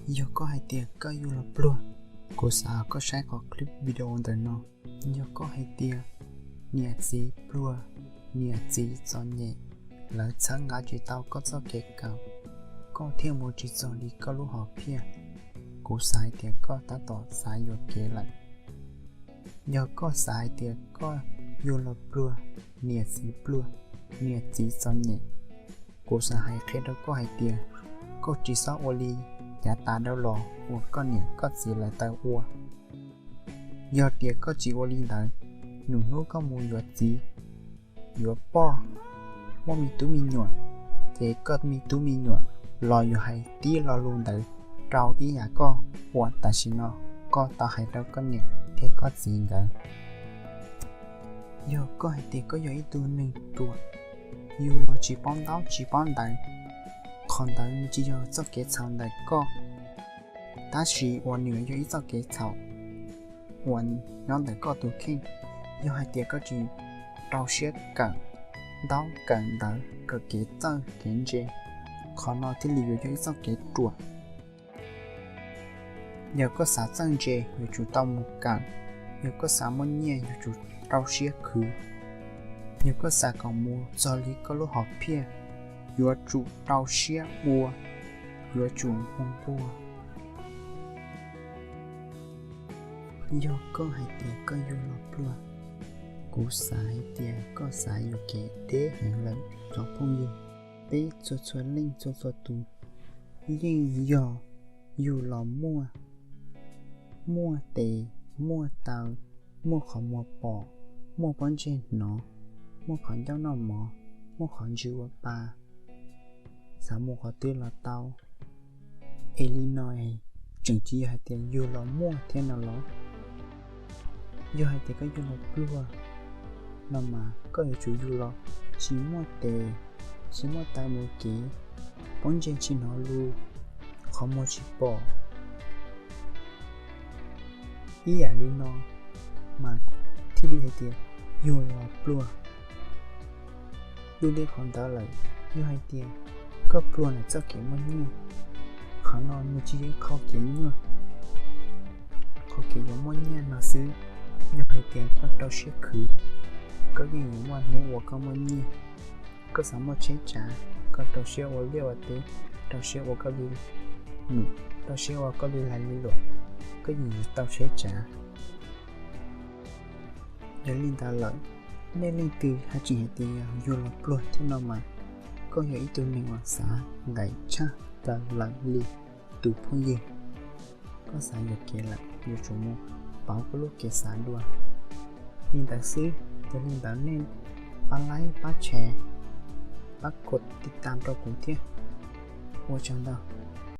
Yog koj hais tias koj yug los pluag, kuv xav koj saib qhov clip video ntawm no. Yog koj hais tias niam txiv pluag, niam txiv txom nyem, lawv txhawb nqa tsis tau koj txoj kev kawm, koj thiaj mus tsis txog li koj lub hom phiaj, kuv xav hais tias koj tab tom xav yuam kev lawm. Yog koj xav hais tias koj yug los pluag, niam txiv pluag, niam txiv txom nyem, kuv xav hais qhia rau koj hais tias koj tsis txhob ua li yav tas dhau los uas koj niam koj txiv lawv tau ua. Yog tias koj tsis ua li ntawd, nus hnub koj mus yuav txiv, yuav poj, muaj me tub me nyuam, ces koj me tub me nyuam los yuav hais tib lo lus ntawd rau ib yam koj uas tam sim no koj tau hais rau koj niam thiab koj txiv nkawd. Yog koj hais tias koj yog ib tug neeg ruam, yug los tsis paub ntaub tsis paub ntawv, qhov ntawd nws tsis yog txoj kev txhaum ntawm koj, tab sis uas nws yog ib txoj kev txhaum uas nyob ntawm koj tus kheej. Yog hais tias koj tsis rau siab kawm ntaub kawm ntawv, kawm kev txawj kev ntse, qhov no thiaj li yuav yog ib txoj kev ruam. Yog koj xav txawj ntse, yuav tsum tau mus kawm. Yog koj xav muaj nyiaj, yuav tsum rau siab khwv. Yog koj xav kom mus txog li koj lub hom phiaj, yuav tsum rau siab ua, yuav tsum mus nquag. Yog koj hais tias koj yug los pluag, kuv xav hais tias koj xav yuam kev deb heev lawm cov phooj ywg. Peb txhua txhua leej txhua txhua tus yeej yog yug los muaj, muaj tes, muaj taw, muaj qhov muag pom, muaj pob ntseg hnov, muaj qhov ncauj noj mov, muaj qhov ntsws ua pa, xav mus qhov twg los tau. Es li no es tseem tsis yog hais tias yug los muaj thiab no los? Yog hais tias koj yug los pluag no mas koj yuav tsum yug los tsis muaj tes, tsis muaj taw mus kev, pob ntseg tsis hnov lus, qhov muag tsis pom. Ib yam li no mas thiaj li hais tias yug los pluag. Dua li qhov ntawd lawm, yog hais tias koj pluag ntawm txoj kev muaj nyiaj, qhov no nws tsis yog qhov kev nyuaj, qhov kev yuav muaj nyiaj no xwb. Yog hais tias koj rau siab khwv, koj yeej yuav muaj hnub uas koj muaj nyiaj. Koj xav muaj tsheb tsav, koj rau siab ua liaj ua teb, rau siab ua koj li num, rau siab ua koj li lag li luam, koj yeej yuav tau tsheb tsav. Yog li ntawd lawm, nej leej twg haj tseem hais tias yog yug los pluag thiab no mas koj yog ib tug neeg uas xav nqaim tshaj plaws lawm li tus phooj ywg. Koj xav yuam kev lawm, yuav tsum mus pauv koj lub kev xav dua. Li ntawd xwb, yog li ntawd nej pab like, pab share, pab kos tiv tam rau kuv thiab. Ua tsaug ntau.